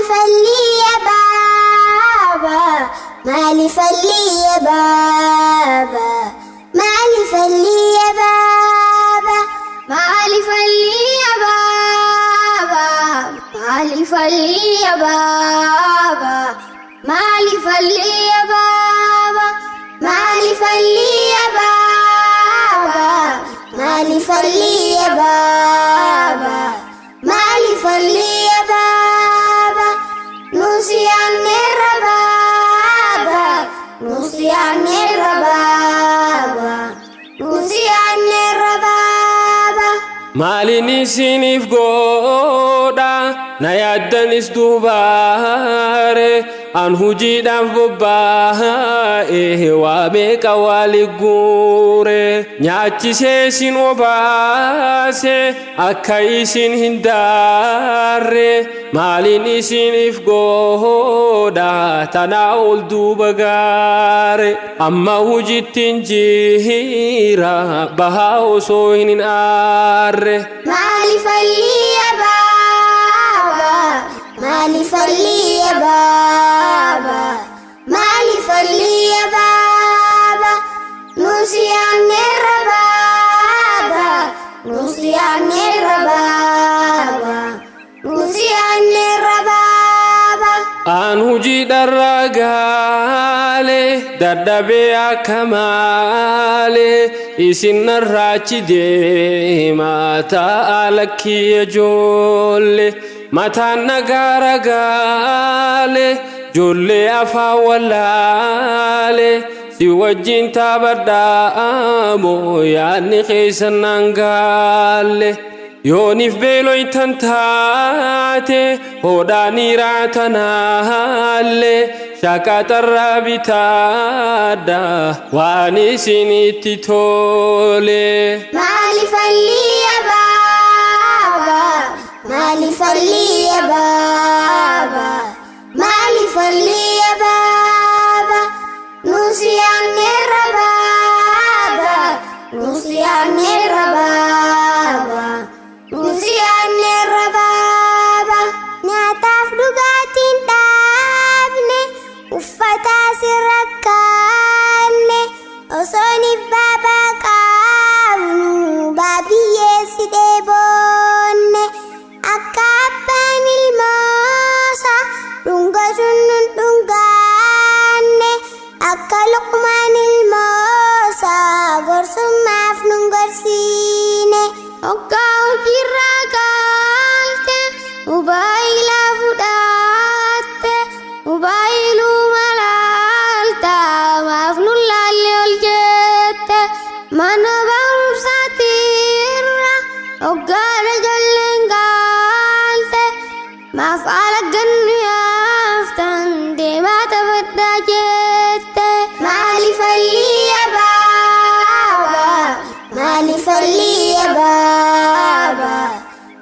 Maaliif baaba? Maaliif baaba? Maaliif baaba? Maaliif baaba? Maaliif baaba? Maaliif baaba? Maaliif baaba? Maaliif baaba? Maaliif baaba? Nusiyaanneerra baaba. Nusiyaanneerra baaba. Nusiyaanneerra baaba. Maaliin isiniif godha na yaaddanis duubaare an hujiidhaaf bobbaa'e waa meeqa waali guure nyaachisee isin obaase akka isin hin daarre maaliin isiniif godha tanaa ol duuba gaare amma hujittiin jira bahaa osoo hin aarre. Maaliif baaba? Maaliif baaba? Maaliif baaba? Nusiyaanneerra baaba. Nusiyaanneerra baaba. Nusiyaanneerra baaba. Aan hujii dharraa gaale dadhabee akka maale isin narraachi deema ta'a lakkii ijoollee mataan nagaara gaale ijoollee afaan wallaale si wajjin taphadhaamoo yaadni keessan naan gaalle. Yooniif beeloytan taate hodhaanii raatanaalle shaqaxarraa bitaadha waan isinitti tole. Maaliif baaba? Maaliif baaba? Maaliif baaba? Nusiyaanneerra baaba. Nusiyaanneerra baaba. Nusiyaanneerra baaba. Nyaataaf dhugaatiin dhaabne uffata sirra kaanne osoon baabaa qabnu baabiyyeessi dheeboonne akka abbaan ilmoosa dhungasuun nun dhungaanne akka luqmaan ilmoosa gorsummaaf nun gorsiine. Hoggaa hojiirraa gaalte mobaayila fudhatte mobaayiluu malaalta maaf nu laalle ol jette mana barumsaatirra hoggaa ijoolleen gaalte maaf haala gannu yaaftan deemaa taphadhaa jette. Maaliif baaba? Maaliif baaba?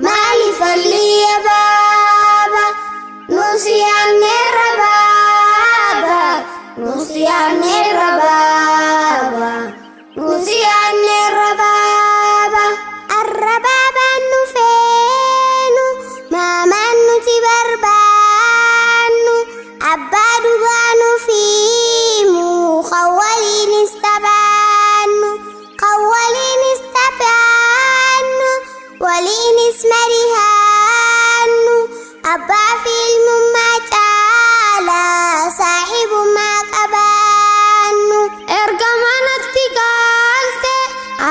Maaliif baaba? Nusiyaanneerra baaba. Nusiyaanneerra baaba. Nusiyaanneerra baaba. Arra baabaan nu feenu maamaan nuti barbaannu abbaa dhugaa nu fiimu kan waliinis taphaannu kan waliinis taphaannu waliinis marihaannu abbaa fi ilmummaa caalaa saaxibummaa qabaannu. Erga manatti galte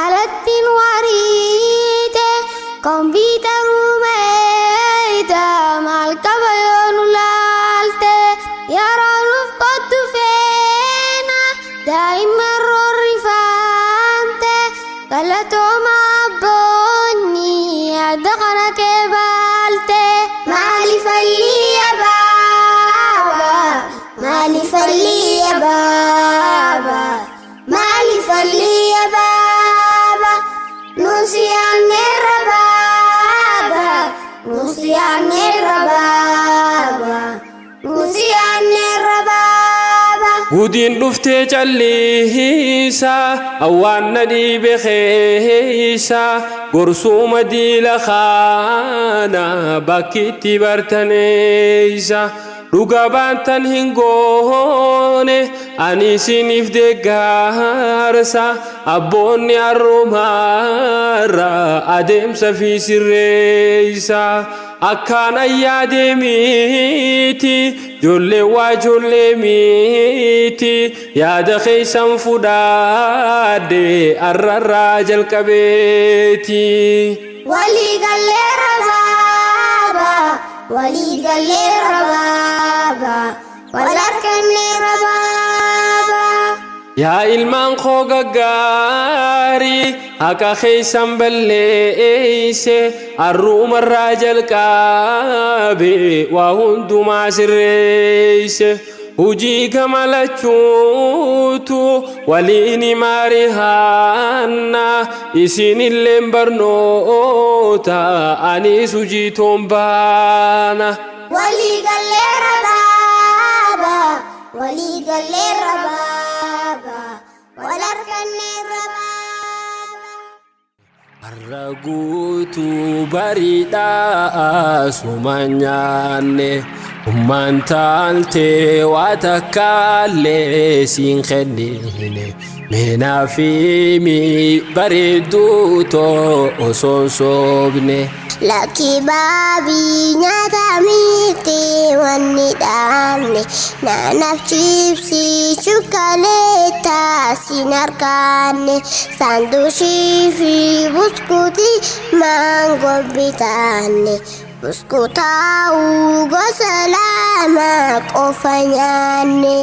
alattiin wariite kompiitaruu meeyda maal qaba yoo nu laalte yeroo nuuf qottu feena daa'imman roorrifaante galatooma abboonni yaada kana kee baalte. Maaliif baaba? Maaliif baaba? Maaliif baaba? Nusiyaanneerra baaba. Nusiyaanneerra baaba. Nusiyaanneerra baaba. Gudiin dhuftee calliisa awwaan na dhiibe keessa gorsuma diila kaana. kana bakkitti bartaneeysa. Dhuga baantan hin goone ani isiniif deeggarsa, abboonni arroomaarra adeemsa fi sirreeysa. Akkaan ayyaadee miti, ijoollee waa ijoollee miti, yaada keeysan fudhaadhe arrarraa jalqabeeti. Walii gallee rabaaba, walii gallee rabaaba, wal harkannee rabaaba. Yaa ilmaan koo gaggaarii, haqa keeysan balleeyse, arruumarraa jalqabe waa hundumaa sirreeyse. Hujii gama lachuutu waliin maarihaanna, isinilleen barnoota, anis hujii toon baana. Walii gallee rabaaba, walii gallee rabaaba, wal harkannee rabaaba. Har'a guutuu bariidhaa suma nyaanne, ummaan taaltee waa takkaallee siin kennine. Meenaa fi bareedduu too osoon soobne. Lakki baabii, nyaata miti wanni dhaabne, naanaaf chiipsii shukkaleetaa sin harkaanne, saanduushii fi buskuutii maangoo bitaanne, buskutaa'uu gosa lama qofa nyaanne.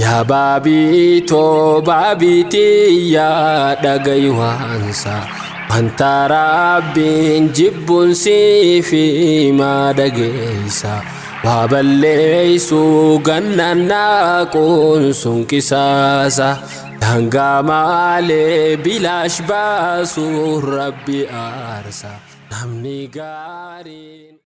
Yaa baabii too, baabii tiyyaa, dhagayi waansa. Wanta Rabbiin jibbuun siifi maa dhageessa. Waa balleeysuu gannaan naaquun sun qisaasa. Daangaa maalee bilaash baasuu Rabbi aarsa. Namni gaariin.